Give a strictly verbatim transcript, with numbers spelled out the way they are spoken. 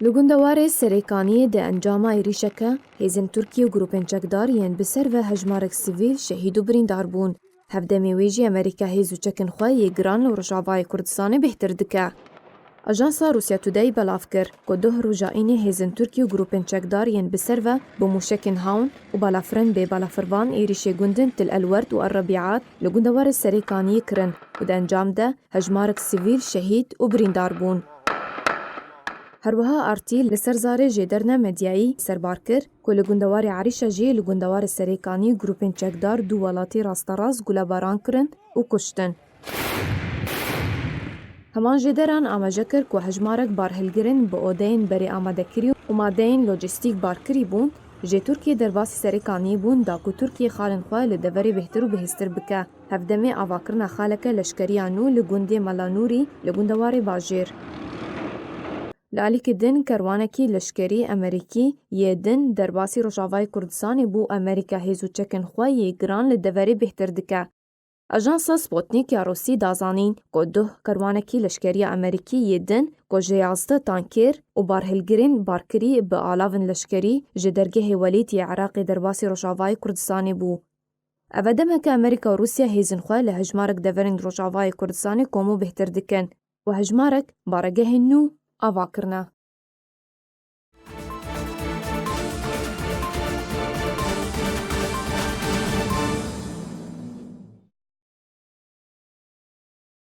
Li gundewarê Serêkaniyê di encama êrîşeke hêzên Tirkiyê û grûpên çekdar yên bi ser ve hejmarek sivîl şehîd û birîndar bûn. Hevdemê wê jî Amerîka hêz û çekên xwe yê giran li Rojavayê Kurdistanê bêhtir dike. Ajansa Rusya Today belav kir ku duh roja înê hêzên Tirkiyê û grûpên çekdar yên bi ser ve bi mûşekên hawn û balafirên bê balafirvan êrîşê gundên Til El Werd û El Rebîat li gundewarê Serêkaniyê kirin û di encam de hejmarek sivîl şehîd û birîndar bûn. Her wiha R T li ser zarê jêderine medyayî serbar kir ku li gundewarê Erîşa jî li gundewarê Serêkanî grûpên çekdar du welatî rasterast gulebaran kirin û kuştin. Heman jêderan amaje kir ku hejmarek barhilgirên bi odeyên berê amadekirî û madeyên lojîstîk barkirî bûn, ji Tirkiyê derbasî Serêkaniyê bûn da ku Tirkiye xalên xwe li deverê bêhtir û bihêztir bike. Hevdemê avakirina xaleke leşkeriya nû li gundê Mela Nûrî li gundewarê Bajêr. Li alîkî din kerwanekî leşkerî Amerîkî yê din derbasî Rojavayê Kurdistanê bû, Amerîka hêz û çekên xwe yê giran li deverê bêhtir dike. Ajansa Sputnik ya Rûsî da zanîn ku duh kerwanekî leşkerî ya Amerîkî yê din ku ji yazdeh tankêr û barhilgirên barkirî bi alavên leşkerî ji dergehê Welîd yê Iraqê derbasî Rojavayê Kurdistanê bû. Ev e demeke Amerîka û Rûsya hêzên xwe li hejmarek deverên Rojavayê Kurdistanê kom û bêhtir dikin û hejmarek baregehên nû ava kirine.